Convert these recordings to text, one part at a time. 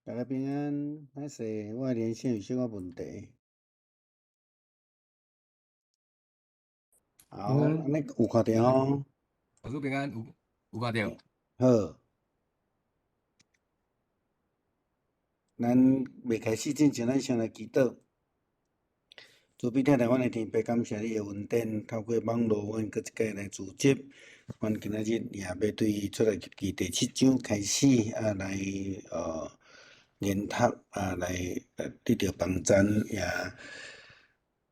大家平安，歹勢，我的連線有小可問題。好，平安。按呢有看著吼？老師平安，有看著。好，咱未開始進前，咱先來祈禱。慈悲疼待阮的天父，感謝你的恩典，透過網路，阮閣一擺來聚集。阮今仔日也欲對出埃及記第七章開始啊，來研讀啊，來得著幫贊也。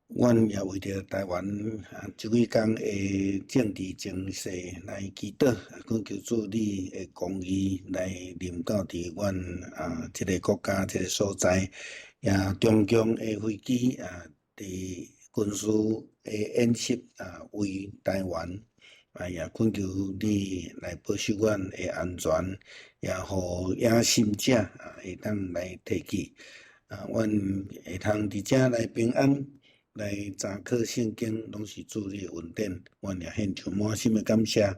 阮也為著台灣啊，這幾工的政治情勢來祈禱，懇求主你的公義來臨到佇阮啊這个國家這个所在，也中共的飛機啊，佇軍事的演習啊，圍台灣，啊也懇求你來保守阮的安全，也予野心者啊會當來提起，啊，阮會通佇遮來平安。來查考聖經，攏是主你的恩典，阮也獻上滿心的感謝。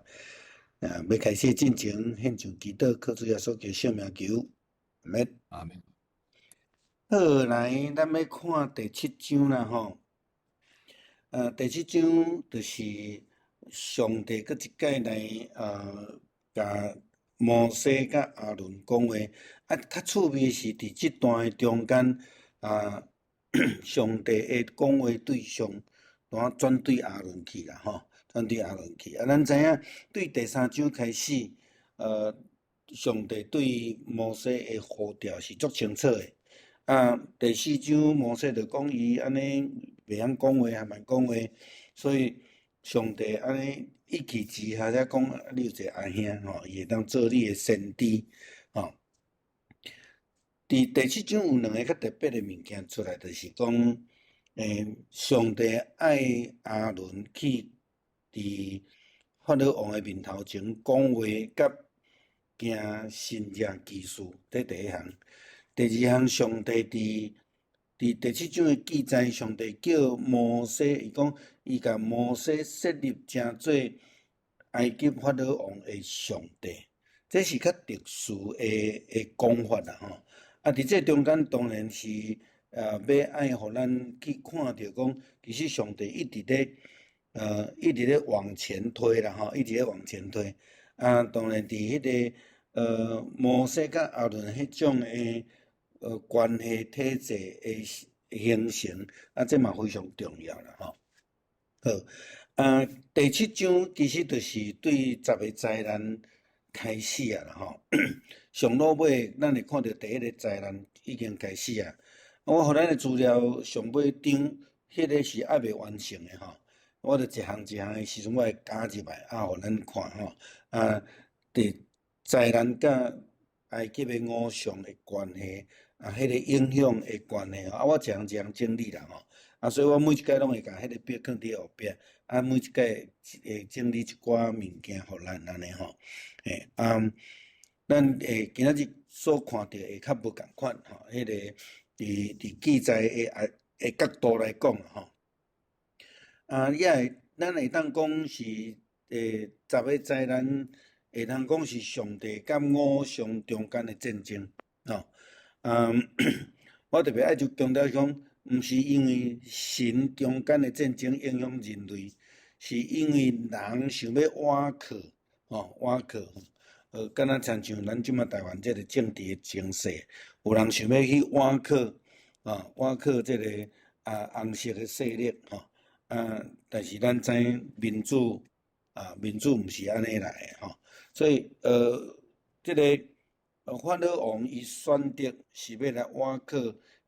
啊，欲開始進前，獻上祈禱，靠主耶穌基督聖名求，阿們。阿們。好，來，咱欲看第七章啦吼。第七章就是上帝閣一擺來共摩西佮亞倫講話。啊，較趣味是佇這段的中間啊。上帝的講話對象，拄仔轉對亞倫去啦吼，轉對亞倫去。啊，咱知影對第三章開始，上帝對摩西的呼召是足清楚的。啊，第四章摩西就講伊按呢袂曉講話，還慢講話，所以上帝按呢一氣之下才講，你有一个阿兄吼，伊會當做你的先知吼。佇第七章有兩个較特別的物件出來，就是講，上帝愛亞倫去佇法老王的面頭前講話，佮行神蹟奇事，這第一項。第二項，上帝佇第七章的記載，上帝叫摩西，伊講伊共摩西設立成做埃及法老王的上帝，這是較特殊的講法啦吼。啊，佇這中間當然是欲愛予咱去看著講，其實上帝一直咧往前推啦吼，一直咧往前推。啊，當然佇彼个摩西佮亞倫彼種的關係體制的形成，啊，這嘛非常重要啦吼。好，啊，第七章其實就是對十个災難開始啊啦吼。上落尾，咱會看著第一个災難已經開始啊。我予咱的資料上尾張，彼个是猶未完成的吼。我著一項一項的時陣，我會加入來啊，予咱看吼。啊，佇災難佮埃及的偶像的關係，啊，彼个影響的關係吼。啊，我一項一項整理啦吼。啊，所以我每一擺攏會共彼个表囥佇後壁，啊，每一擺會整理一寡物件予咱按呢吼。嘿，啊。咱會今仔日所看著會較無仝款吼，彼个佇記載的角度來講吼，啊，也會咱會當講是十个災難，會通講是上帝佮偶像中間的戰爭吼。啊，我特別愛就強調講，毋是因為神中間的戰爭影響人類，是因為人想欲倚靠吼，倚靠。敢若親像咱這馬台灣這个政治的情勢，有人想欲去倚靠，啊，倚靠這个啊紅色的勢力吼，啊，但是咱知民主啊，民主毋是按呢來的吼，所以這个法老王伊選擇是欲來倚靠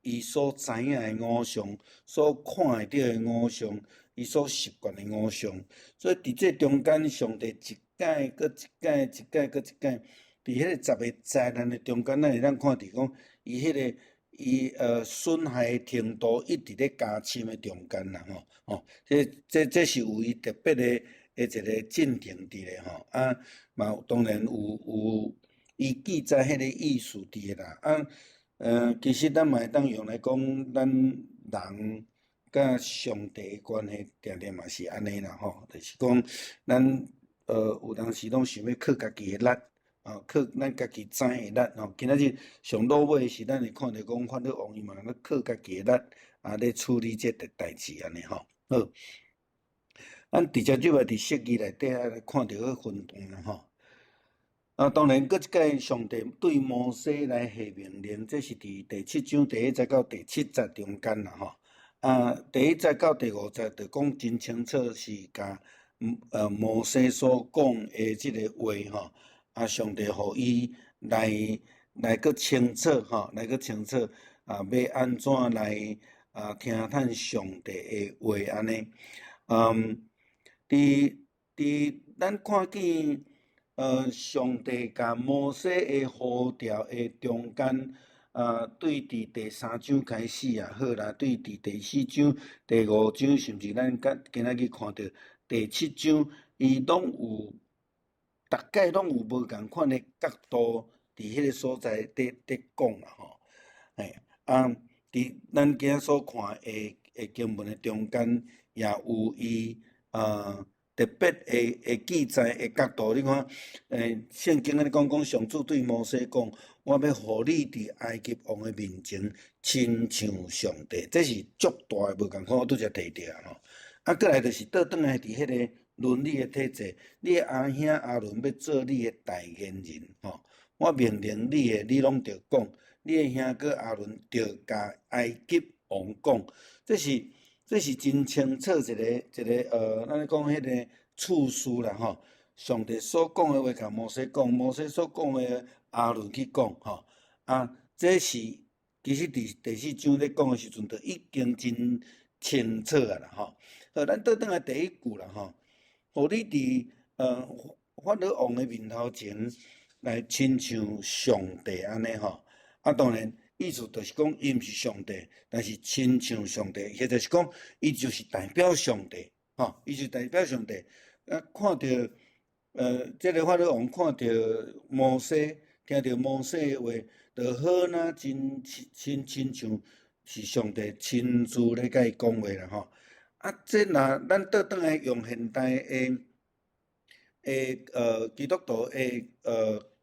伊所知影的偶像，所看會著的偶像，伊所習慣的偶像，所以佇這中間，上帝一擺閣一擺，一擺閣一擺，佇彼个十个災難的中間，咱會當看著講，伊彼个伊損害的程度一直咧加深的中間啦吼，吼，這是有伊特別的一个進程佇咧吼，啊，嘛當然有伊記載彼个意思佇咧啦，啊，其實咱嘛會當用來講，咱人佮上帝的關係，定定嘛是按呢啦吼，就是講咱有當時攏想欲靠家己的力。啊，靠咱家己知的力吼。今仔日上落尾是咱會看著講法老王伊嘛咧靠家己的力啊，咧處理這個代誌按呢吼。好，咱直接入來佇釋義內底啊，來看著彼分段啦吼。啊，當然，閣一擺上帝對摩西來下命令，這是佇第七章第一節到第七節中間啦吼。啊，第一節到第五節就講真清楚，是共摩西所講的這个話吼。啊，上帝予伊來閣清楚吼，來閣清楚啊，欲按怎來啊聽趁上帝的話按呢。佇咱看見上帝共摩西的呼召的中間，啊，對佇第三章開始也好啦，對佇第四章、第五章，甚至咱今今仔日看著第七章，伊攏有逐擺攏有無仝款的角度，佇彼个所在佇講啦吼。嘿，啊，佇咱今仔所看的經文的中間，也有伊特別的記載的角度。你看，聖經按呢講講，上主對摩西講：我欲予你佇埃及王的面前，親像上帝。這是足大的無仝款，我拄才提著啊吼。啊，閣來就是倒轉來佇彼个倫理的體制，你的阿兄亞倫欲做你的代言人吼。我命令你的，你攏著講。你的兄哥亞倫著共埃及王講，這是真清楚一個，咱咧講彼个次序啦吼。上帝所講的話，共摩西講，摩西所講的亞倫去講吼。啊，這是其實佇第四章咧講的時陣，就已經真清楚啊啦吼。好，咱倒轉來第一句啦吼。予你佇法老王的面頭前來親像上帝按呢吼。啊，當然意思就是講，伊毋是上帝，但是親像上帝，或者是講，伊就是代表上帝，吼，伊就代表上帝。啊，看著這个法老王看著摩西，聽著摩西的話，就好若真親親像是上帝親自咧共伊講話啦吼。啊，這若咱倒轉來用現代的基督徒的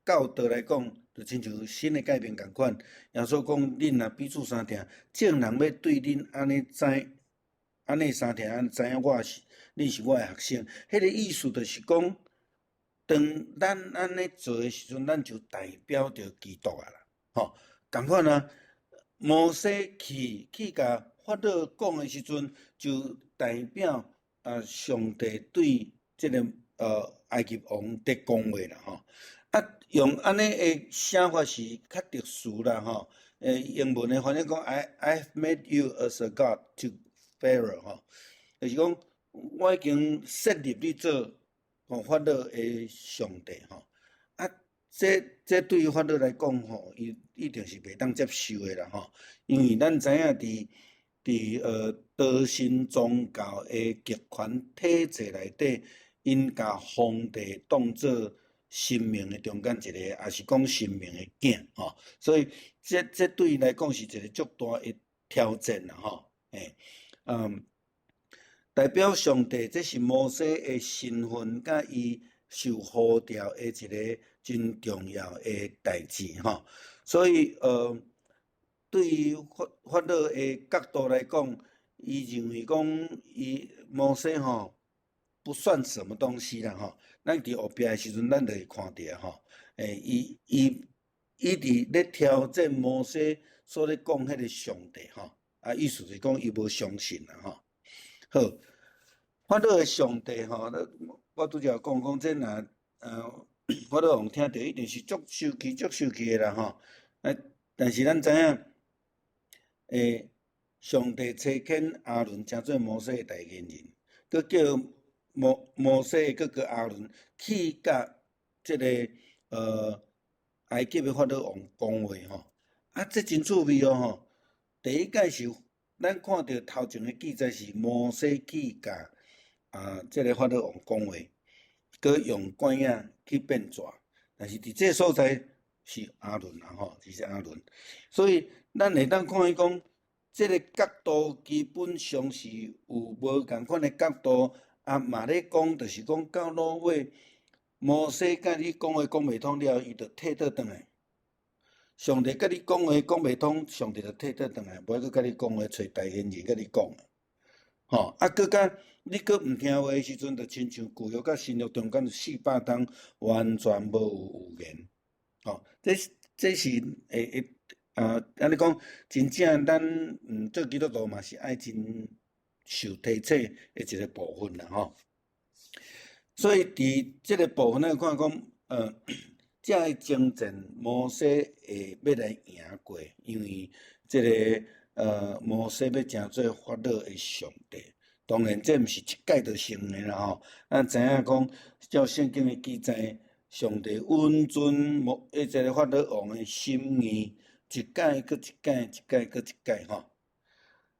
教導來講，就親像新的誡命仝款。耶穌講，恁若彼此相疼，眾人欲對恁按呢知，按呢相疼，按知影我是恁是我的學生。彼个意思就是講，當咱按呢做的時陣，咱就代表著基督啊啦，吼。仝款啊，摩西去共法老講的時陣，就代表啊上帝對這个埃及王佇講話啦，吼。啊，用按呢的寫法是較特殊啦，吼。英文的翻譯講，I've made you as a god to Pharaoh，吼，就是講我已經設立你做吼法老的上帝，吼。啊，這對於法老來講，吼，伊一定是袂當接受的啦，吼。因為咱知影佇多神宗教的極權體制內底，𪜶共皇帝當做神明的中間一個，抑是講神明的囝吼，所以這對𪜶來講是一個足大的挑戰啦吼。欸，代表上帝，這是摩西的身份，佮伊受呼召的一個真重要的代誌吼。所以對於法老的角度來講，伊認為講伊摩西吼不算什麼東西啦吼。咱佇後壁的時陣，咱就會看著吼。欸，伊佇咧挑戰摩西所咧講彼个上帝吼，啊，意思是講伊無相信啦吼。好，法老的上帝吼，我拄才講講這若法老王聽著一定是足生氣、足生氣的啦吼。啊，但是咱知影，欸，上帝差遣亞倫成做摩西的代言人，閣叫摩西閣閣亞倫去共這个埃及的法老王講話吼。啊，這真趣味哦吼。第一擺是咱看著頭前的記載是摩西去共啊這个法老王講話，閣用拐仔去變蛇，但是佇這个所在是亞倫啦吼，是亞倫。所以咱會當看伊講，這个角度基本上是有無仝款的角度，啊嘛咧講，就是講到落尾，摩西佮你講話講袂通了，伊就退倒轉來。上帝佮你講話講袂通，上帝就退倒轉來，無愛閣佮你講話，揣代言人佮你講。吼，啊，閣較你閣毋聽話的時陣，就親像舊約佮新約中間400冬完全無有預言。吼，這是會會啊，按呢講，真正咱做基督徒嘛是愛真受提醒的一個部分啦吼。所以佇這個部分咱看講，這个爭戰摩西會欲來贏過，因為這個摩西欲成做法老的上帝。當然，這毋是一屆就成的啦吼。咱知影講，照聖經的記載，上帝允准摩這個法老王的心意，一屆閣一屆，一屆閣一屆吼。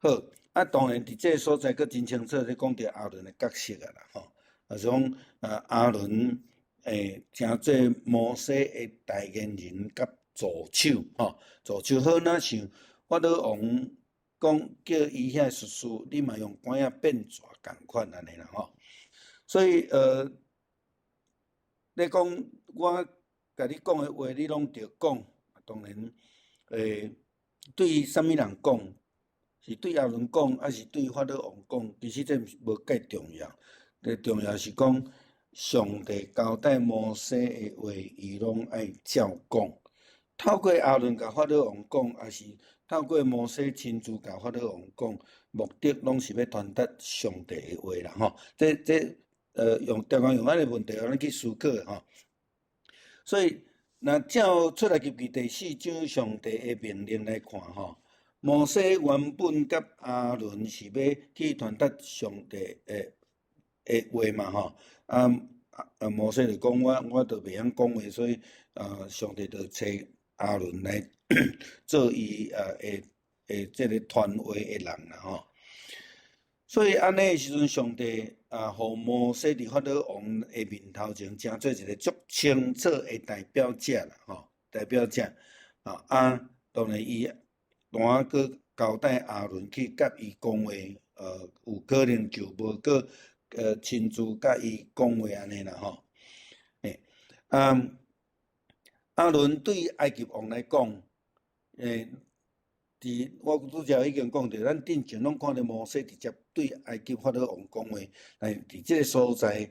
好，啊，當然佇這個所在閣真清楚咧講著亞倫的角色啊啦吼。就是講亞倫會成做摩西的代言人佮助手吼，助手好若像法老王講叫伊遐術士，你嘛用竿仔變蛇仝款按呢啦吼。所以你講我共你講的話，你攏著講。當然，對啥物人講，是對亞倫講，抑是對法老王講，其實這無介重要。最重要是講，上帝交代摩西的話，伊攏愛照講。透過亞倫共法老王講，抑是透過摩西親自共法老王講，目的攏是欲傳達上帝的話啦吼。這用常常用按呢問題，咱去思考吼。所以，若照出埃及記第四章上帝的命令來看吼，摩西原本佮亞倫是欲去傳達上帝的話嘛吼。啊啊，摩西就講我都袂曉講話，所以上帝就揣亞倫來做伊的這个傳話的人啦吼。所以按呢的時陣，上帝啊，予摩西佇法老王的面頭前，成做一個足清楚的代表者啦吼，代表者啊啊，當然伊單閣交代亞倫去佮伊講話，有可能就無閣親自佮伊講話按呢啦吼。欸，啊，亞倫對埃及王來講，佇我拄才已經講著，咱頂前攏看著摩西直接對埃及法老王講話，但是佇這个所在，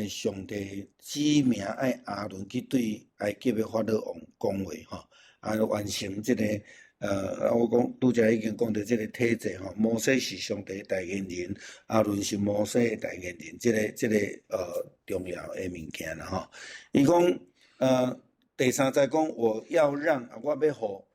上帝指名愛亞倫去對埃及的法老王講話吼，啊，完成這个，我講拄才已經講著這个體制吼，摩西是上帝代言人，亞倫是摩西的代言人，這個重要的物件啦吼。伊講，第三節講我要讓，我欲予，吼，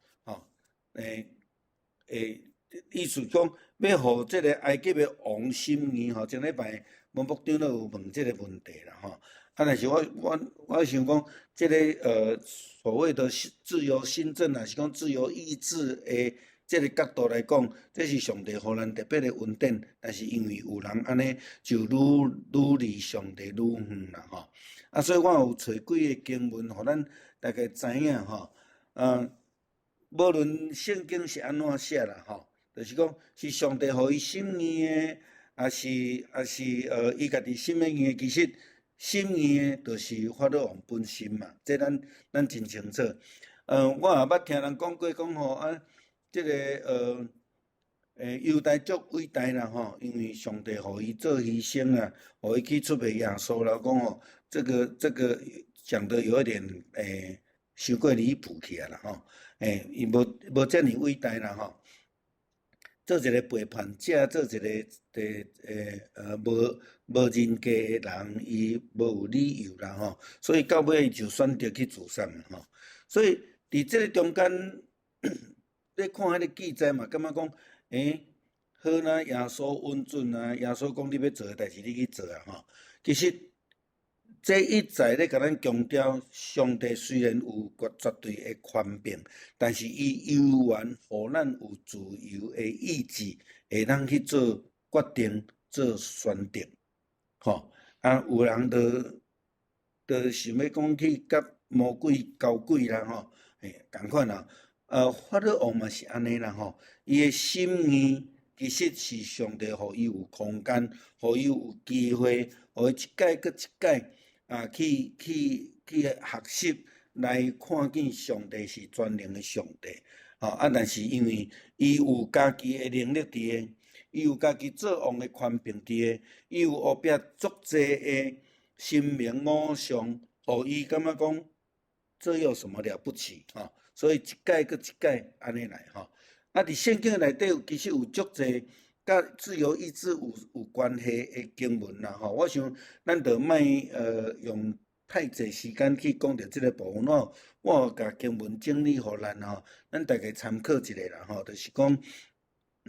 意思講欲予這个埃及的王心硬吼，前禮拜文博長老有問這个問題啦吼。啊，但是我想講，這个所謂的自由心證，抑是講自由意志的這个角度來講，這是上帝予咱特別的恩典。但是因為有人按呢就愈愈離上帝愈遠啦吼。啊，所以我有揣幾個經文，予咱大概知影吼。無論聖經是按怎寫啦吼，就是講是上帝予伊心硬的，抑是伊家己心硬的，其實心硬的，就是法老王本身嘛，這咱真清楚。我也捌聽人講過，講吼啊，這个猶大足偉大啦吼，因為上帝予伊做犧牲啊，予伊去出賣耶穌啦，講吼，這個講得有一點傷過離譜去啊啦吼，伊無遮爾偉大啦吼，做一個背叛者，做一個無人格的人，伊無有理由啦吼，所以到尾伊就選擇去自殺嘛吼。所以佇這個中間，你看彼個記載嘛，感覺講，好若耶穌允准啊，耶穌講你欲做的代誌，你去做啊吼。其實這一再咧共咱強調，上帝雖然有絕對的權柄，但是伊猶原予咱有自由的意志，會當去做決定、做選擇，吼。啊，有人就想欲講去佮魔鬼交鬼啦，吼，仝款啦。法老王嘛是按呢啦，吼，伊的心意其實是上帝予伊有空間，予伊有機會，予伊一擺閣一擺。啊，去學習來看見上帝是全能的上帝，吼啊！但是因為伊有家己的能力佇個，伊有家己做王的權柄佇個，伊有後壁足濟的神明偶像，予伊感覺講這有什麼了不起？吼！所以一屆閣一屆按呢來吼。啊，佇聖經內底其實有足濟佮自由意志有關係的經文啦吼。我想咱就莫用太濟時間去講著這个部分，我有共經文整理予咱吼，咱大家參考一下啦吼。就是講，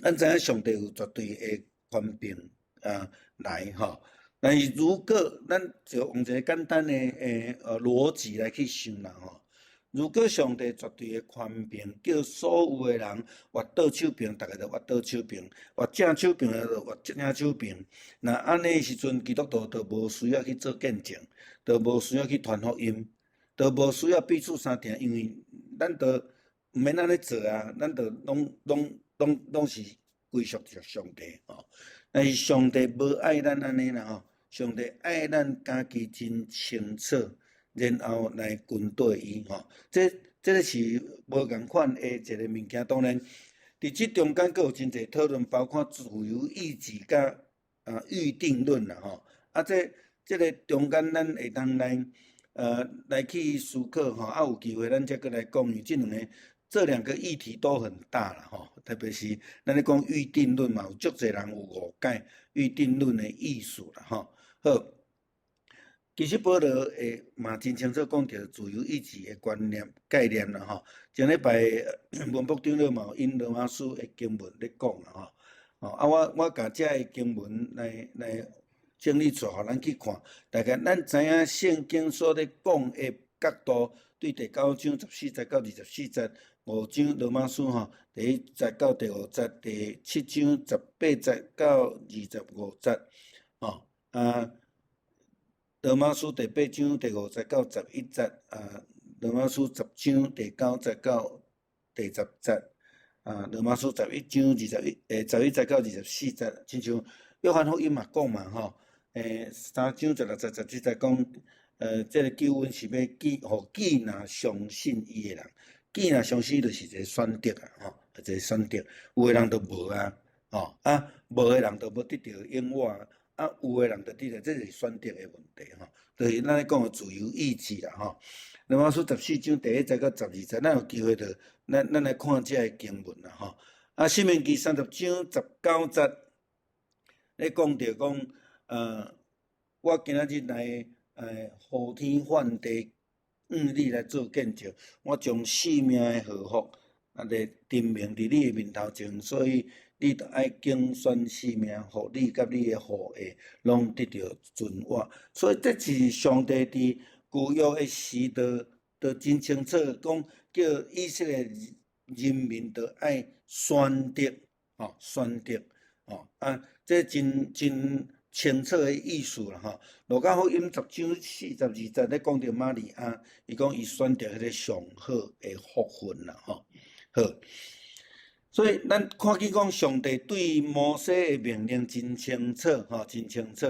咱知影上帝有絕對的權柄啊來吼，但是如果咱就用一个簡單的邏輯來去想啦吼。如果上帝絕對的權柄，叫所有的人活倒手爿，逐个就活倒手爿；活正手爿的就活正手爿。若按呢時陣，基督徒就無需要去做見證，就無需要去傳福音，就無需要彼此相疼，因為咱就毋免按呢做啊，咱就攏是歸屬著上帝吼。但是上帝無愛咱按呢啦吼，上帝愛咱家己真清楚，然後來跟綴伊吼，這个是無仝款的一个物件。當然，佇這中間閣有真濟討論，包括自由意志佮預定論啦吼。啊，這个中間咱會當來去思考吼。啊，有機會咱才閣來講，因為這兩個議題都很大啦吼。特別是咱咧講預定論嘛，有足濟人有誤解預定論的意思啦吼。好。其實保羅會嘛真清楚講著自由意志的觀念概念啦吼。前禮拜文博長老嘛有引羅馬書的經文咧講啦吼。吼啊，我共這个經文來整理出來，予咱去看。大概咱知影聖經所咧講的角度，對第九章14節到24節，五章羅馬書吼，第一節到第五節，第七章18節到25節，吼啊。羅馬書第八章第5節到11節，啊，羅馬書10章第九節到第十節，啊，羅馬書11章11節到24節，親像約翰福音嘛講嘛吼，三章16節17節講，這个救恩是欲予既若相信伊的人，既若相信就是一个選擇啊，吼，一个選擇，有的人就無啊，吼，啊，無的人就無得著永活。啊，有的人就得著，這是選擇的問題吼，就是咱咧講的自由意志啦吼。羅馬書14章第1節到12節，咱有機會就咱來看這个經文啦吼。啊，申命記30章19節咧講著講，我今仔日來呼天喚地，向你來做見證，我將性命的禍福啊來陳明佇你的面頭前，所以你著愛揀選性命，予你佮你的後裔攏得著存活。所以這是上帝佇舊約的時代，就真清楚講，叫以色列人民著愛選擇，吼，選擇，吼，啊，這真清楚的意思啦，吼。路加福音10章42節咧講著瑪利亞，伊講伊選擇彼个上好的福分啦，吼。好。所以咱看見講，上帝對摩西的命令真清楚，吼，真清楚。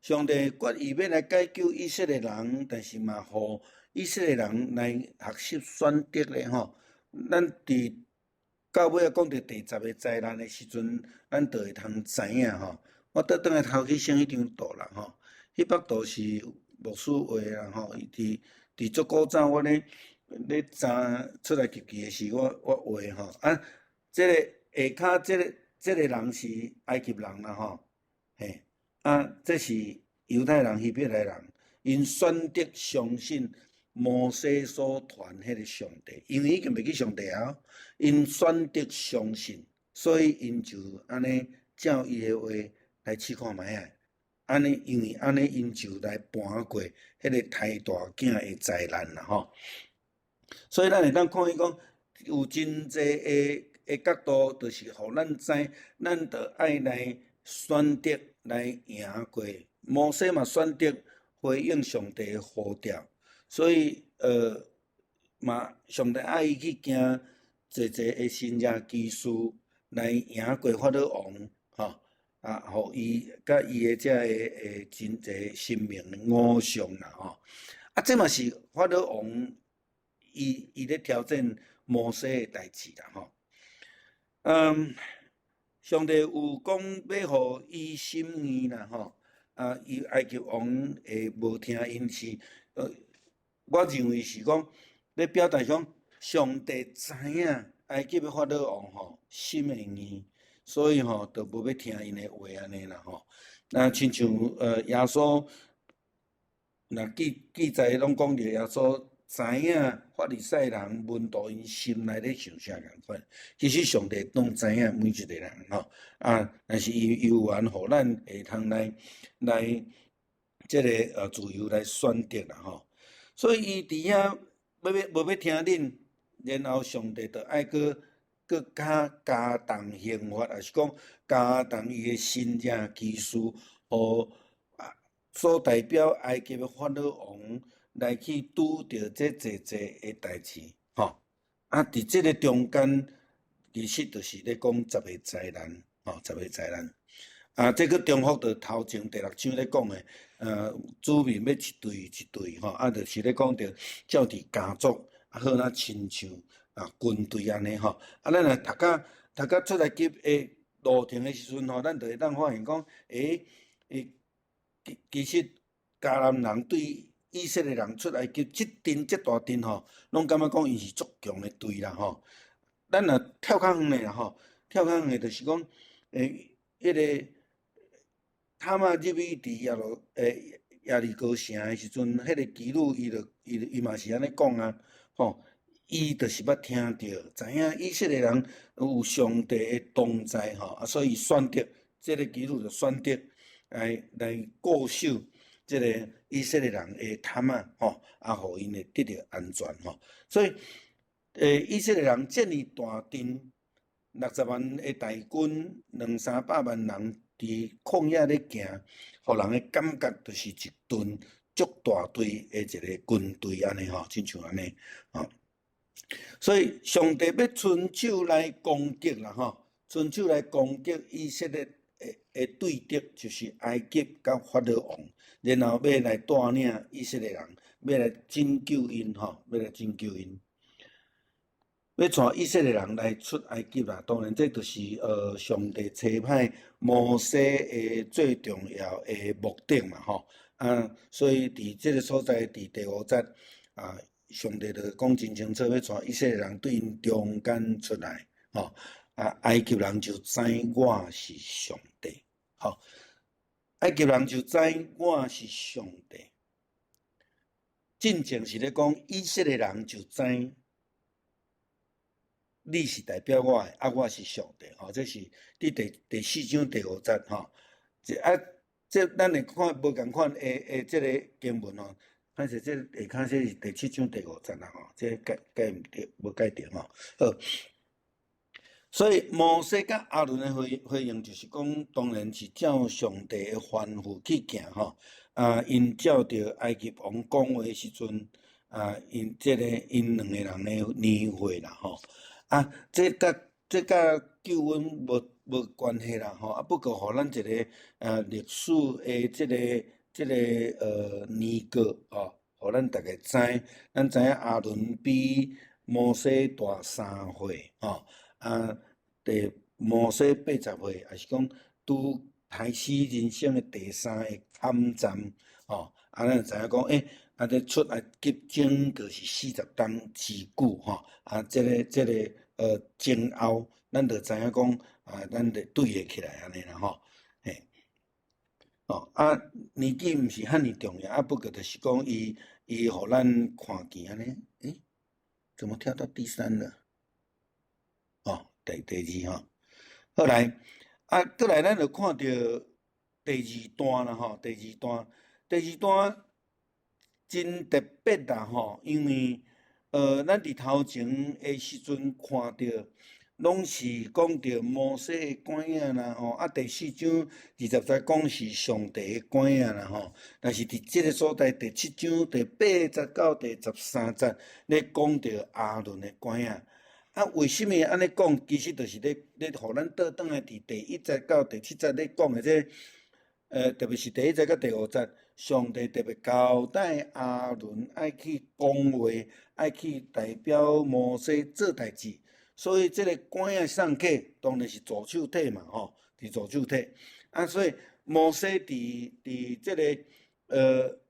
上帝決意欲來解救以色列人，但是嘛，予以色列人來學習選擇咧，吼。咱佇到尾仔講著第十个災難的時陣，咱就會通知影吼。我倒轉來頭去先彼張圖啦，吼。彼幅圖是牧師畫啦，吼。伊佇足古早我咧查出埃及記的時，我畫吼啊。這个下跤，這个人是埃及人啦，吼，嘿，啊，這是猶太人、希伯來人，𪜶選擇相信摩西所傳彼个上帝，因為已經袂記上帝啊，𪜶選擇相信，所以𪜶就按呢照伊的話來試看覓仔，按呢因為按呢𪜶就來跋過彼个胎大囝的災難啦，吼。所以咱會當看見講有真濟的角度，就是予咱知，咱著愛來選擇來贏過。摩西嘛選擇回應上帝的呼召，所以嘛上帝愛伊去行濟濟的神蹟奇事來贏過法老王，吼。啊，予伊佮伊的這个真濟神明的偶像啦吼。啊，這嘛是法老王伊咧挑戰摩西的代誌啦吼。上帝有講欲予伊心硬啦吼，啊，伊埃及王會無聽𪜶是，我認為是講咧表達講上帝知影埃及的法老王吼心會硬，所以吼就無欲聽𪜶的話按呢啦吼。啊，親像耶穌，若記載攏講著耶穌知影法利賽人門徒𪜶心內咧想啥仝款，其實上帝攏知影每一個人吼，啊，但是伊猶原予咱會通來這个自由來選擇啦吼。所以伊佇遐欲無欲聽恁，然後上帝就愛閣較加重刑罰，抑是講加重伊的神蹟奇事，予所代表埃及的法老王來去拄著這濟濟的代誌，吼。啊，佇這个中間，其實就是咧講十个災難，吼，十个災難。啊，這閣重複著頭前第六章咧講的，子民欲一隊一隊，吼，啊，就是咧講著照佇家族，啊，好若親像啊軍隊按呢吼。啊，咱若讀甲出埃及的路程的時陣吼，咱就會當發現講，其實迦南人對以色列人出埃及這陣這大陣吼，攏感覺講𪜶是足強的隊啦吼。咱若跳較遠的啦吼，跳較遠的就是講，彼个他瑪入去佇耶利哥城的時陣，彼个妓女伊就伊伊嘛是按呢講啊，吼，伊就是捌聽著，知影以色列人有上帝的同在吼，啊，所以選擇這个妓女就選擇來固守這个以色列人的他瑪吼，啊，予𪜶會得著安全吼。所以，以色列人這爾大陣，60萬的大軍，兩三百萬人佇曠野咧行，予人的感覺就是一陣足大隊的一个軍隊按呢吼，親像按呢吼。所以上帝欲伸手來攻擊啦吼，伸手來攻擊以色列的對敵，就是埃及佮法老王，然後欲來帶領以色列人，欲來拯救𪜶吼，欲來拯救𪜶，欲帶以色列人來出埃及啦。當然，這就是上帝差派摩西的最重要的目的嘛吼。啊，所以佇這个所在，佇第五節啊，上帝就講真清楚，欲帶以色列人對𪜶中間出來，吼啊，埃及人就知我是上帝，吼，埃及人就知我是上帝。進前是咧講以色列人就知你是代表我的，啊，我是上帝，吼，這是佇第四章第五節，吼。這啊，這咱會看無仝款的這个經文吼。歹勢，這下跤這是第七章第五節啦，吼，這改改毋著，無改著吼。好，所以摩西佮亞倫的回應就是講，當然是照上帝的吩咐去行吼。啊，𪜶照著埃及王講話的時陣，啊，𪜶兩个人的年歲啦吼。啊，這佮救恩無關係啦吼。啊，不過予咱一个歷史的這个年過吼，予咱逐家知，咱知影亞倫比摩西大3歲吼。啊，第摩西80歲，抑是講拄開始人生的第三个坎站吼。啊，咱就知影講，啊，這出埃及整個是40冬之久吼。啊，這个前後，咱就知影講，啊，咱就對會起來按呢啦吼。嘿，哦，啊，年紀毋是遐爾重要，啊，不過就是講伊予咱看見按呢，怎麼跳到第三了？哦，第二吼，好來，啊，閣來咱就看著第二段啦吼，第二段，第二段真特別啦吼，因為咱佇頭前的時陣看著，攏是講著摩西的拐仔啦吼，啊，第四章20節講是上帝的拐仔啦吼，但是佇這个所在第七章第八節到第13節咧講著亞倫的拐仔，啊，為啥物按呢講？其實就是咧咧，予咱倒轉來佇第一節到第七節咧講的這個，特別是第一節佮第五節，上帝特別交代亞倫愛去講話，愛去代表摩西做代誌。所以這個拐仔送客，當然是助手體嘛，吼，佇助手體。啊，所以摩西佇佇這個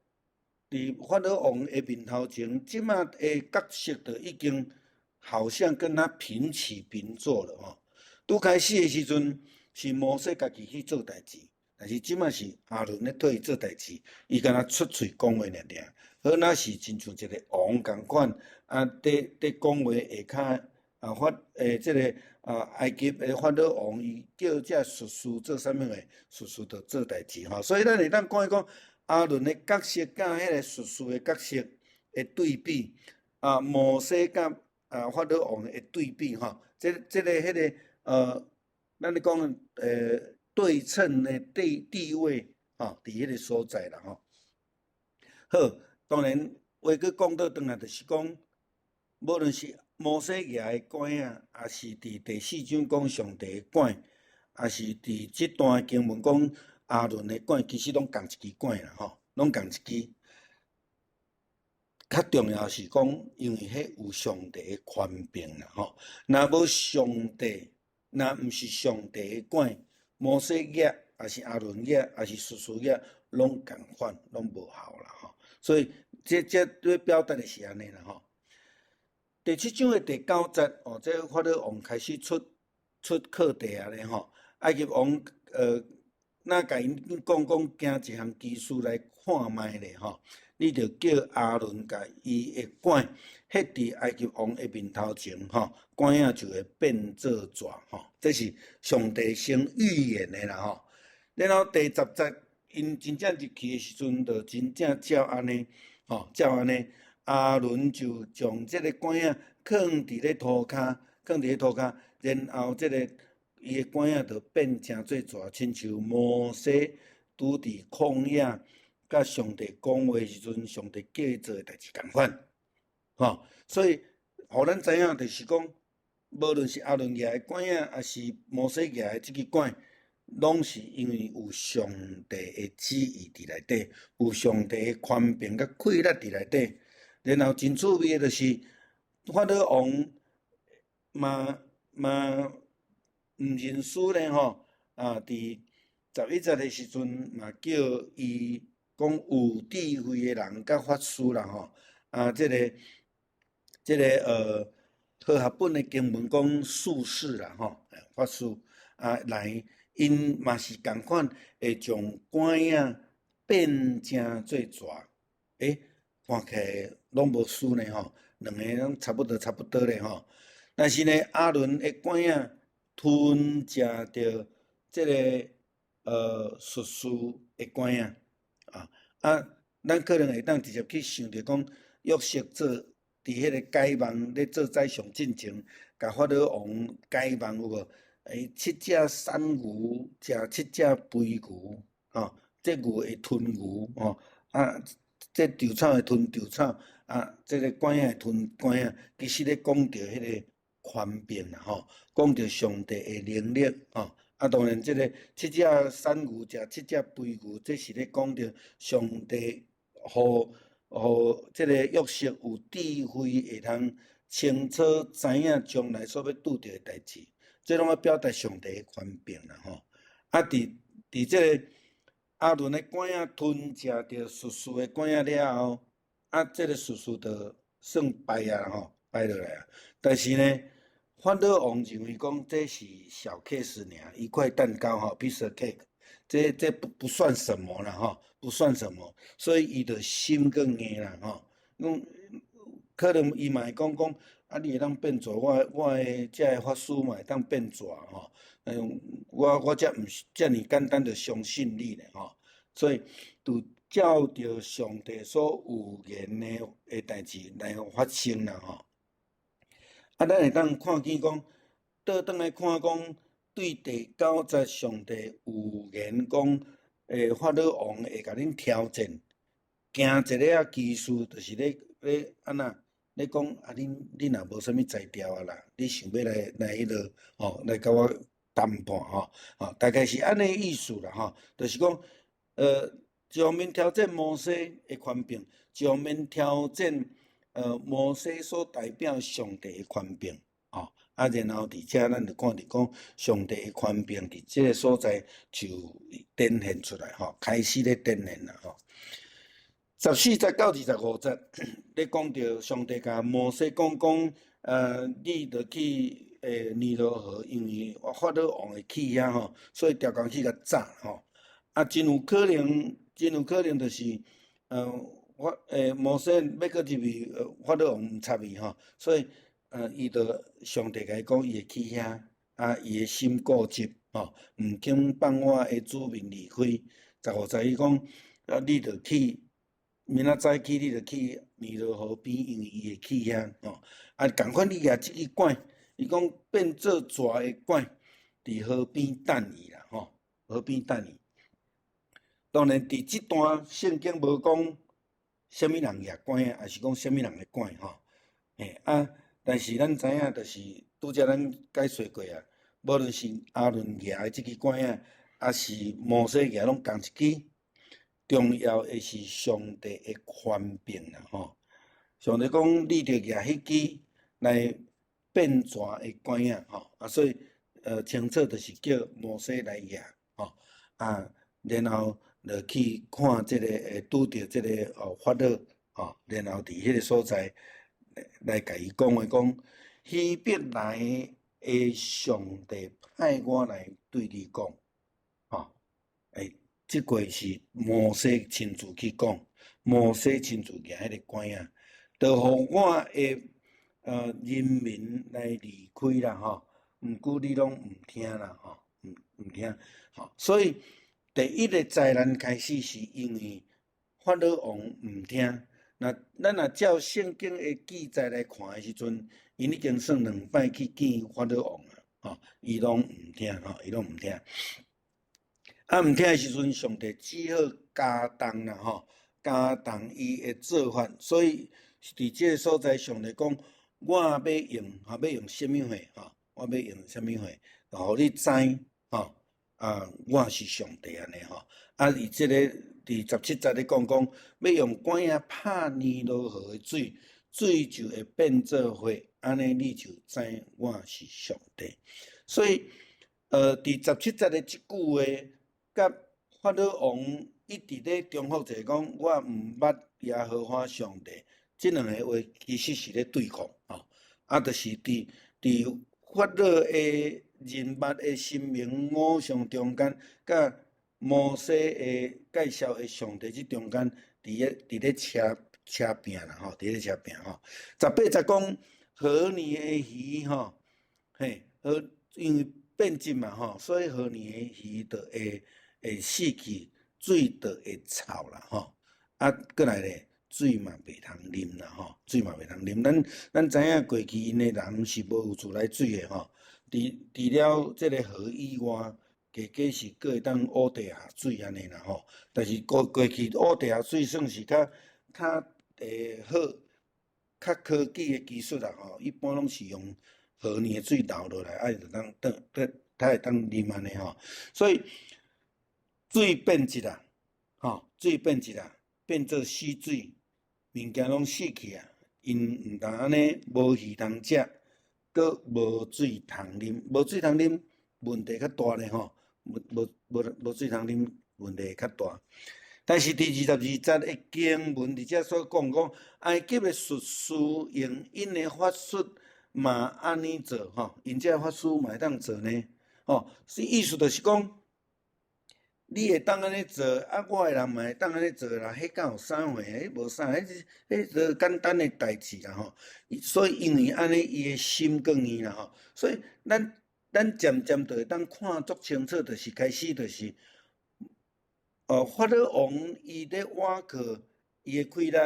佇法老王的面頭前，這馬的角色就已經好像跟他平起平坐了吼。拄開始的時陣是摩西家己去做代誌，但是這馬是亞倫咧替伊做代誌，伊敢若出喙講話爾爾，好若是親像一個王仝款，啊，佇佇講話下跤啊法這個啊埃及的法老王，伊叫這術士做啥物貨，術士就做代誌吼。所以咱會當看講亞倫的角色佮彼個術士的角色的對比，啊，摩西佮啊法老王的對比吼，這這個彼個咱咧講對稱的地地位吼，佇彼個所在啦吼。好，當然話閣講倒轉來，就是講，無論是摩西舉的拐仔，抑是佇第四章講上帝的拐，抑是佇這段經文講亞倫的拐，其實攏仝一支拐啦吼，攏仝一支。較重要是講，因為彼有上帝的權柄啦吼，若無上帝，若毋是上帝的拐，摩西舉，抑是亞倫舉，抑是術士舉，攏仝款，攏無效啦吼。所以這這咧表達的是按呢啦吼。第七章的第九節，哦，這法老王開始出出課題啊咧吼，埃及王若共𪜶講講行一項奇事來看覓咧吼，你著叫亞倫共伊的拐彼佇埃及王的面頭前吼，拐仔就會變做蛇吼，這是上帝先預言的啦吼。然後第十節，𪜶真正入去的時陣，就真正照按呢，吼，照按呢，亞倫就將這個拐仔囥佇咧塗跤，囥佇咧塗跤，然後這個伊的拐仔就變成做蛇，親像摩西拄佇曠野佮上帝講話時陣，上帝叫伊做的代誌仝款，吼，所以，予咱知影就是講，無論是亞倫舉的拐仔，抑是摩西舉的這支拐，攏是因為有上帝的旨意佇內底，有上帝的權柄佮氣力佇內底。然後真趣味的就是，法老王嘛嘛毋認輸咧吼，啊，佇十一節的時陣嘛叫伊講有智慧的人佮法師啦吼，啊，這個這個和合本的經文講術士啦吼，法師啊來，𪜶嘛是仝款會將拐仔變成做蛇，欸，看起來攏無輸呢吼，兩个攏差不多差不多咧吼。但是呢，亞倫的拐仔吞食著這個術士的拐仔啊啊，咱可能會當直接去想著講，約瑟做佇彼个解夢咧做宰相進前，共法老王解夢有無？欸，七隻瘦牛食七隻肥牛，吼，這牛會吞牛，吼，啊，這稻草會吞稻草，啊，這个拐仔會吞拐仔，其實咧講著彼个權柄啦，吼，講著上帝的能力，吼，啊，當然這个七隻瘦牛食七隻肥牛，這是咧講著上帝予予這个約瑟有智慧，會通清楚知影將來所欲拄著的代誌。這攏愛表達上帝的權柄啦，吼！啊，佇佇這个亞倫的拐仔吞食著術士的拐仔了後，啊，這个術士就算敗啊，吼，敗落來啊。但是呢，法老王認為講這是小 case 爾，一塊蛋糕吼，piece of cake，這這不不算什麼啦，吼，不算什麼，所以伊就心閣硬啦，吼，講可能伊嘛會講講。啊！你會當變蛇，我我的這个法師嘛會當變蛇吼。嗯，我我才毋是遮爾簡單就相信你咧吼。所以，就照著上帝所預言的的代誌來發生啦吼。啊，咱會當看見講，倒轉來看講，對第九節上帝預言講，法老王會共恁挑戰，行一个仔奇事，就是咧咧按怎？咧講啊，恁若無啥物才調啊啦，你想欲來彼落吼，來佮我談判吼，吼，大概是按呢意思啦吼，就是講，一方面挑戰摩西的權柄，一方面挑戰摩西所代表上帝的權柄，吼，啊，然後佇遮咱就看著講上帝的權柄佇這个所在就展現出來吼，開始咧展現啦吼。14節到25節，咧講著上帝共摩西講講，你著去尼羅河，因為法老王會去遐吼，所以逐工去共炸吼。啊，真有可能，真有可能就是，摩西欲閣入去，法老王毋插伊吼，所以，伊就上帝共伊講，伊會去遐，啊，伊的心固執吼，毋肯放我的子民離開。15節伊講，啊，你著去。明仔早起你著去尼羅河邊，因為伊會去遐吼。啊，仝款你舉這支拐，伊講變做蛇的拐，佇河邊等伊啦吼，河邊等伊。當然，佇這段聖經無講啥物人舉拐仔，抑是講啥物人的拐吼。嘿啊，但是咱知影，就是拄才咱解說過啊，無論是亞倫舉的這支拐仔，抑是摩西舉，攏仝一支。重要的是上帝的權柄啦吼！上帝講，你著舉彼支來變蛇的拐仔吼，啊，所以清楚就是叫摩西來舉吼，啊，然後就去看這个會拄著這个法老吼，然後佇彼个所在來共伊講話講，希伯來的上帝派我來對你講，吼，欸。這個是摩西親自去講，摩西親自舉彼个拐仔，就予我的人民來離開啦吼。毋過你攏毋聽啦吼，毋聽吼。所以第一个災難開始是因為法老王毋聽。若咱若照聖經的記載來看的時陣，𪜶已經算兩擺去見法老王啊，吼，伊攏毋聽吼，伊攏毋聽。啊，毋聽的時陣，上帝只好加重啦吼，加重伊的做法。所以佇這个所在，上帝講，我欲用，吼，欲用啥物貨吼，我欲用啥物貨，予你知吼，啊，我是上帝按呢吼。啊，伊這个佇17節咧講講，欲用拐仔拍尼羅河的水，水就會變做血，按呢你就知我是上帝。所以，佇十七節的這句話，佮法老王一直咧重複者講，我毋捌耶和華上帝，這兩个話其實是咧對抗吼，啊，就是佇法老的人物的神明偶像中間，佮摩西的介紹的上帝這中間，佇咧車車拚啦吼，佇咧車拚吼。18節講河裡的魚吼，嘿，河因為變質嘛吼，所以河裡的魚就會死去，水就會臭啦吼。啊，閣來咧，水嘛袂通啉啦吼，水嘛袂通啉。咱知影過去𪜶的人是無有自來水的吼，除了這个河以外，加加是閣會當挖地下水按呢啦吼。但是過去挖地下水算是較好、較科技的技術啦吼。一般攏是用河裡的水流落來，啊，就當當當，才會當啉按呢吼。所以水變質啦，吼，水變質啦，變做死水，物件攏死去啊。𪜶毋但按呢無魚通食，閣無水通啉，無水通啉，問題較大咧吼。無水通啉，問題會較大。但是佇22節的經文佇遮所講講，埃及的術士用𪜶的法術嘛按呢做吼，𪜶這法師嘛會當做呢？吼，是意思就是講，你會當按呢做，啊，我的人嘛會當按呢做啦，彼敢有啥貨？彼無啥，彼彼簡單的代誌啦吼。所以因為按呢，伊的心更硬啦吼。所以咱漸漸就會當看足清楚，就是開始就是，法老王伊咧倚靠伊的氣力，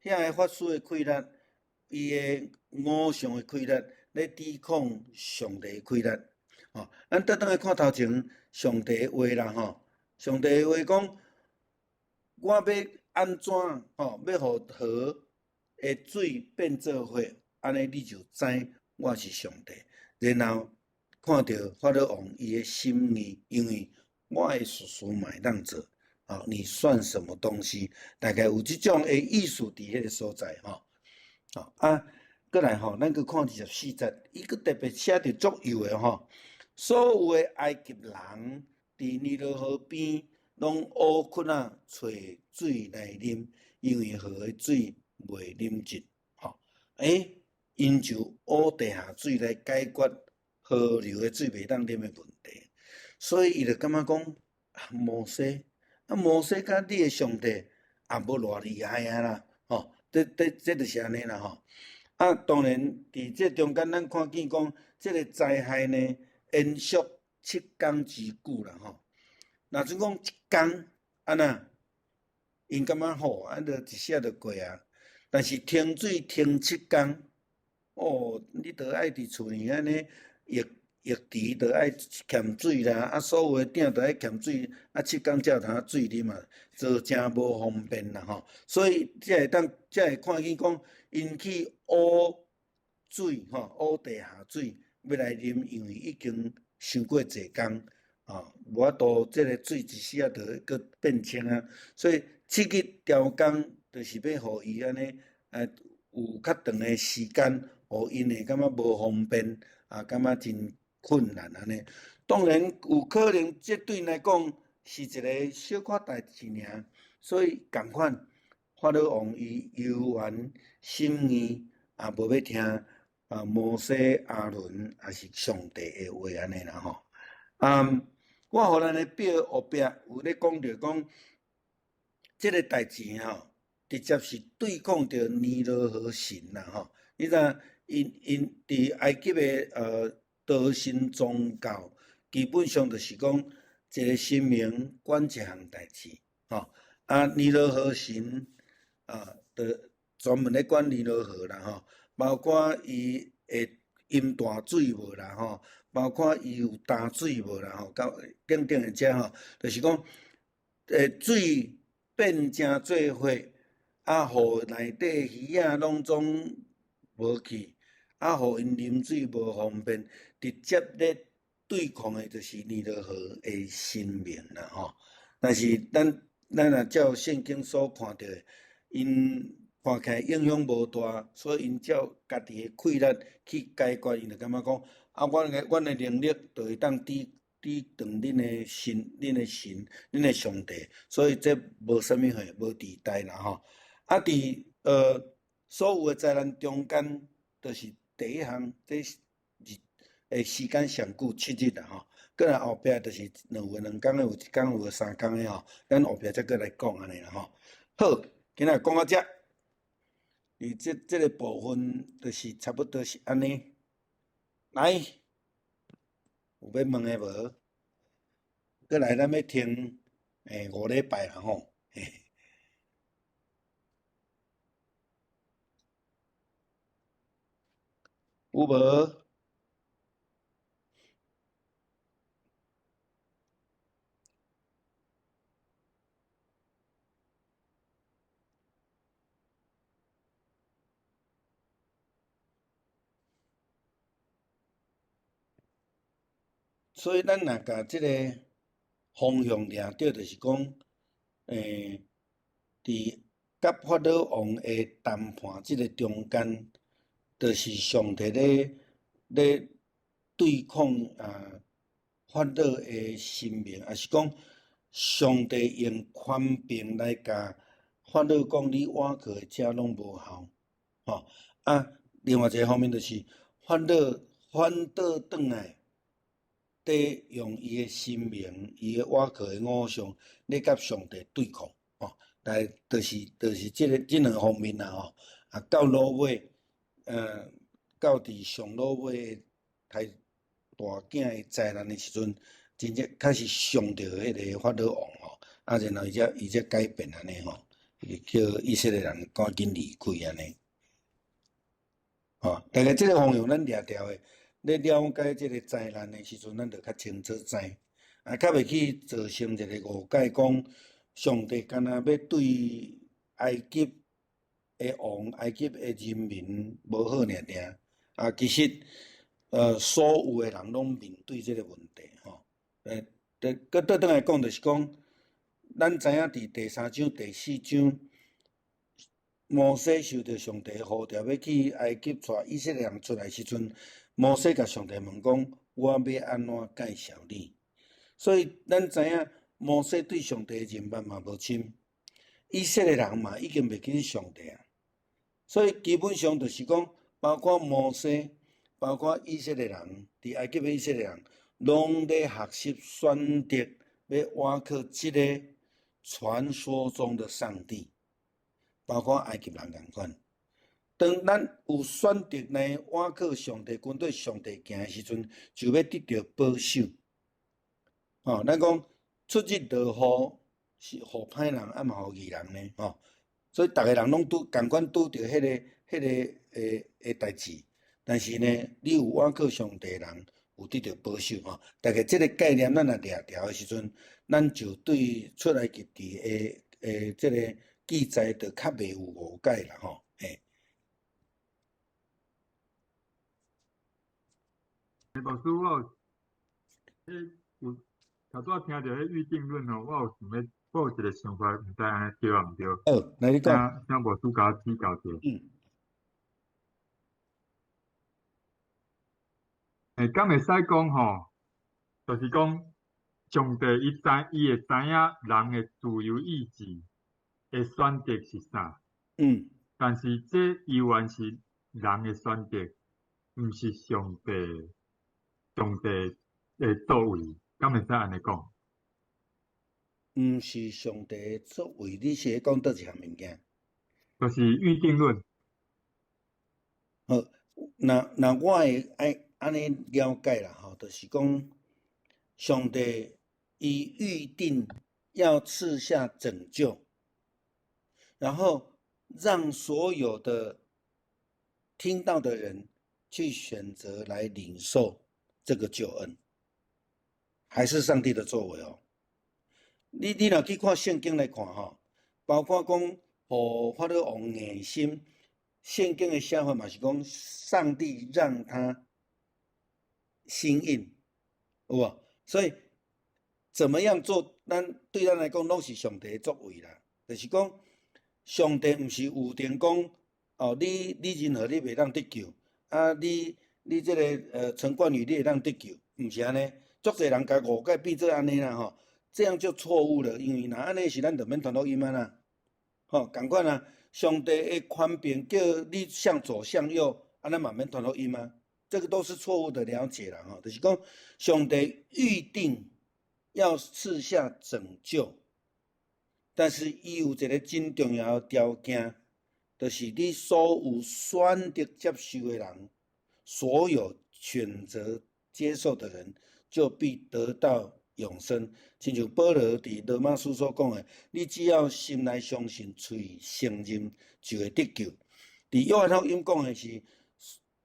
遐个法師的氣力，伊的偶像的氣力，咧抵抗上帝的氣力。吼，咱倒轉來看頭前上帝的話啦吼，上帝的話講，我欲按怎吼，欲予河的水變做血，按呢你就知我是上帝。然後看著法老王伊的心意，因為我的事事嘛會當做，哦，你算什麼東西？大概有這種的意思佇彼个所在吼。吼啊，閣來吼，咱閣看24節，伊閣特別寫著足幼的吼，所有的埃及人佇尼羅河邊攏挖窟仔揣水來啉，因為河的水袂啉盡。吼，欸，𪜶就挖地下水來解決河流的水袂當啉的問題，所以伊就感覺講，啊，摩西，啊，摩西佮你的上帝也無偌厲害啊啦，吼，這這這就是按呢啦吼。啊，當然，佇這中間，咱看見講，這個災害呢，延續7工之久啦吼。若陣講一工，按怎？𪜶感覺好，啊，就一下就過啊。但是停水停七工，哦，你著愛佇厝裡按呢，浴浴池著愛欠水啦，啊，所有的鼎著愛欠水，啊，七工才有通水啉嘛，做誠無方便啦吼。所以才會當，才會看見講，𪜶去挖水吼，挖地下水欲來啉，因為已經傷過濟工，吼，無法度這个水一時仔就閣變清啊。所以7日調工，就是欲予伊按呢，有較長的時間，予𪜶會感覺無方便，啊，感覺真困難按呢。當然有可能，這對𪜶來講是一个小可代誌爾，所以仝款法老王伊猶原心硬，也無欲聽啊摩西、亞倫抑是上帝的話按呢啦吼。啊，我予咱的表後壁有咧講著講，這个代誌吼，直接是對抗著尼羅河神啦吼。你知影，𪜶𪜶佇埃及的多神宗教，基本上就是講一个神明管一項代誌吼。啊，尼羅河神啊，就專門咧管尼羅河啦吼，包括伊會淹大水無啦吼，包括伊有焦水無啦吼，佮等等的這吼，就是講，水變成做血，啊，予內底魚仔攏總無去，啊，予𪜶啉水無方便，直接咧對抗的就是尼羅河的神明啦吼。但是咱咱若照聖經所看著的，𪜶看起來影響無大，所以𪜶照家己的氣力去解決，𪜶就感覺講，啊，阮的能力就會當抵抵擋恁的神、恁的神、恁的上帝，所以這無啥物貨，無佇代啦吼。啊，佇所有的災難中間，就是第一項，這是日的時間上久7日啦吼。閣來後壁就是兩有2工的，有一工有3工的吼。咱後壁再閣來講按呢啦吼。好，今仔講到遮，佇這這个部分就是差不多是按呢。來，有欲問的無？閣來咱欲停5禮拜啦吼。嘿。有無？所以咱若共這个方向掠著，就是講，佇佮法老王的談判這个中間，就是上帝咧咧對抗啊法老的神明，抑是講上帝用權柄來共法老講，你倚靠的這攏無效，吼啊！另外一个方面就是法老反倒轉來，佇用伊的神明、伊的倚靠的偶像咧佮上帝對抗，吼，來就是就是這个這兩方面啦，吼啊，到落尾，到佇上落尾刣大囝的災難的時陣，真正確實傷著彼个法老王吼，啊，然後伊才伊才改變按呢吼，叫以色列人趕緊離開按呢。吼，大概這个方向咱掠著的，咧了解這个災難的時陣，咱就較清楚知，啊，較袂去造成一个誤解，講上帝敢若欲對埃及的的王、埃及的人民無好爾爾。啊，其實所有的人攏面對這个問題吼。閣倒轉來講，就是講，咱知影佇第三章、第四章，摩西受著上帝呼召，欲去埃及帶以色列人出來時陣，摩西共上帝問講：我欲按怎介紹你？所以咱知影摩西對上帝的認捌嘛無深，以色列人嘛已經袂記得上帝啊。所以基本上就是講，包括摩西，包括以色列人，佇埃及的以色列人，攏咧學習選擇欲倚靠這个傳說中的上帝，包括埃及人仝款。當咱有選擇來倚靠上帝，跟綴上帝行的時陣，就欲得著保守。吼，咱講出日落雨是予歹人，啊嘛予義人呢？吼，所以逐个人攏拄仝款拄著彼个代誌，但是呢，你有倚靠上帝的人，有得著保守吼。大概這个概念，咱若掠牢的時陣，咱就對出埃及記的這个記載就較袂有誤解啦吼。嘿。牧師，我有，彼有頭拄仔聽著彼預定論吼，我有想欲，我有一个想法，毋知按呢對抑毋對？好，來你講。請牧師共我指教者。敢會使講吼，就是講上帝伊知，伊會知影人的自由意志的選擇是啥？但是這猶原是人的選擇，毋是上帝，上帝的作為，敢會使按呢講？毋是上帝的作為，你是咧講佗一項物件？就是預定論。好，若我會愛按呢了解啦，吼，就是講上帝伊預定要賜下拯救，然後讓所有的聽到的人去選擇來領受這個救恩，還是上帝的作為哦。你若去看聖經來看吼，包括講予法老王硬心，聖經的寫法嘛是講上帝讓他心硬，有無？所以怎麼樣做，咱對咱來講攏是上帝的作為啦。就是講，上帝毋是預定講，哦，你任何你袂當得救，啊，你這个陳冠宇你會當得救，毋是按呢。足濟人共誤解變做按呢啦吼，這樣就錯誤了，因為若按呢是咱就免傳福音啊啦，吼，仝款啊，上帝的權柄叫你向左向右，啊，咱嘛免傳福音啊，這個都是錯誤的了解啦，吼，就是講上帝預定要賜下拯救，但是伊有一个真重要的條件，就是你所有選擇接受的人，所有選擇接受的人，就必得到永生。親像保羅佇羅馬書所講的，你只要心內相信，喙承認，就會得救。佇約翰福音講的是，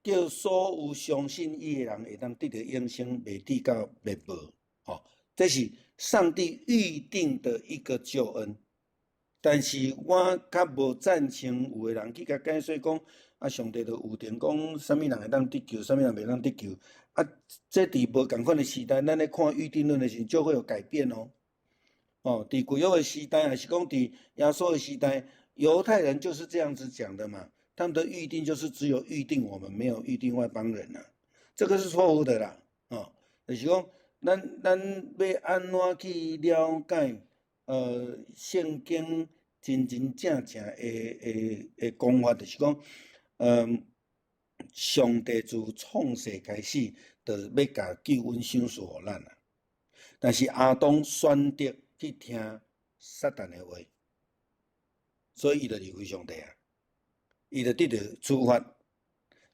叫所有相信伊的人會當得著永生，袂至到滅亡。吼，這是上帝預定的一個救恩。但是我較無贊成有的人去共解說講，啊，上帝就預定講，啥物人會當得救，啥物人袂當得救。啊，這佇無仝款的時代，咱咧看預定論的時陣，就會有改變哦。哦，佇舊約的時代，還是講佇耶穌的時代，猶太人就是這樣子講的嘛。他們的預定就是只有預定我們，沒有預定外邦人啊，這個是錯誤的啦。哦，就是講，咱欲按怎去了解，聖經真真正正的講法，就是講，上帝自創世開始，就欲共救恩賞賜予咱啊。但是亞當選擇去聽撒旦的話，所以伊就離開上帝啊，伊就得著處罰。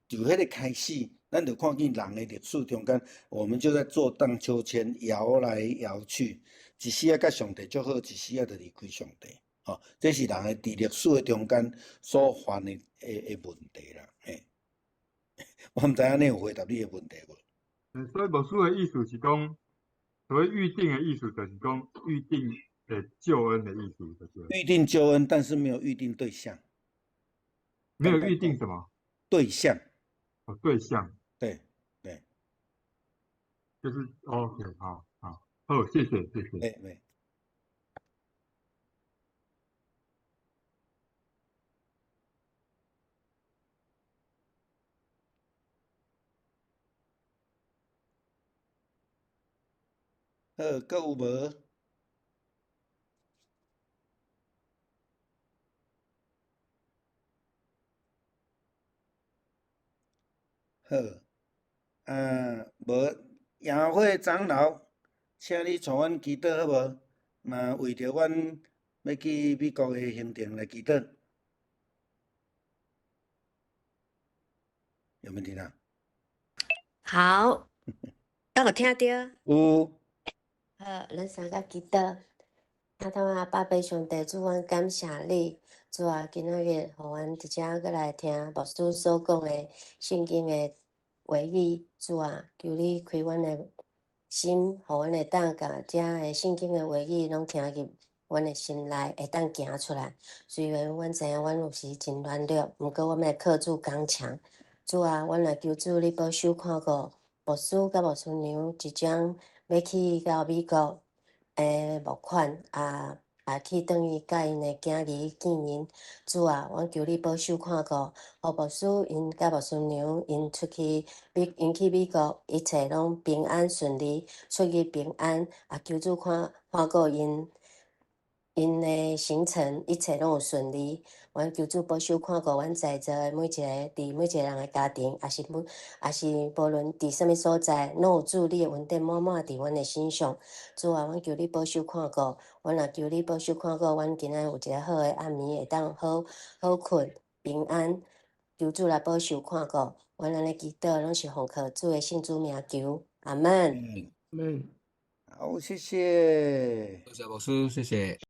就彼个開始，咱就看見人的歷史中間，我們就在做盪秋千，搖來搖去，一時仔佮上帝足好，一時仔就離開上帝。吼，這是人的佇歷史的中間所犯的問題啦。嘿，我毋知按呢有回答你的問題無？所以牧師的意思是講，所謂預定的意思就是講預定的救恩的意思，就是。預定救恩，但是沒有預定對象。沒有預定什麼對象。哦，對象。對對。就是 OK，好，好，好，謝謝，謝謝。對對。好，閣有無？好，啊，無，雅慧長老，請你帶阮祈禱好無？嘛為著阮欲去美國的行程來祈禱。有沒有聽到？好，敢有聽著？有。好，咱三個祈禱。阿當阿爸父上帝，主，阮感謝你，主啊，今仔日予阮佇遮閣來聽牧師所講的聖經的話語，主啊，求你開阮的心，予阮會當共遮的聖經的話語攏聽入阮的心內，會當行出來。雖然阮知影阮有時真軟弱，毋過阮欲靠主剛強。主啊，阮來求主你保守看顧牧師佮牧師娘即將欲去到美國的募款，啊啊去轉去佮𪜶的囝兒見𪜶。主啊，阮求你保守看顧，予牧師𪜶佮牧師娘𪜶出去美，𪜶去美國，一切攏平安順利，出入平安。啊，求主看看顧𪜶。𪜶的行程一切攏有順利，阮求主保守看顧阮在座的每一个，佇每一個人的家庭，抑是每，抑是無論佇啥物所在，攏有主你的恩典滿滿佇阮的身上。主啊，阮求你保守看顧，阮也求你保守看顧，阮今仔有一个好的暗暝，會當好好睏平安。求主來保守看顧，阮按呢祈禱，攏是奉靠主的聖主名求，阿門。嗯，好，謝謝。多謝牧師，謝謝。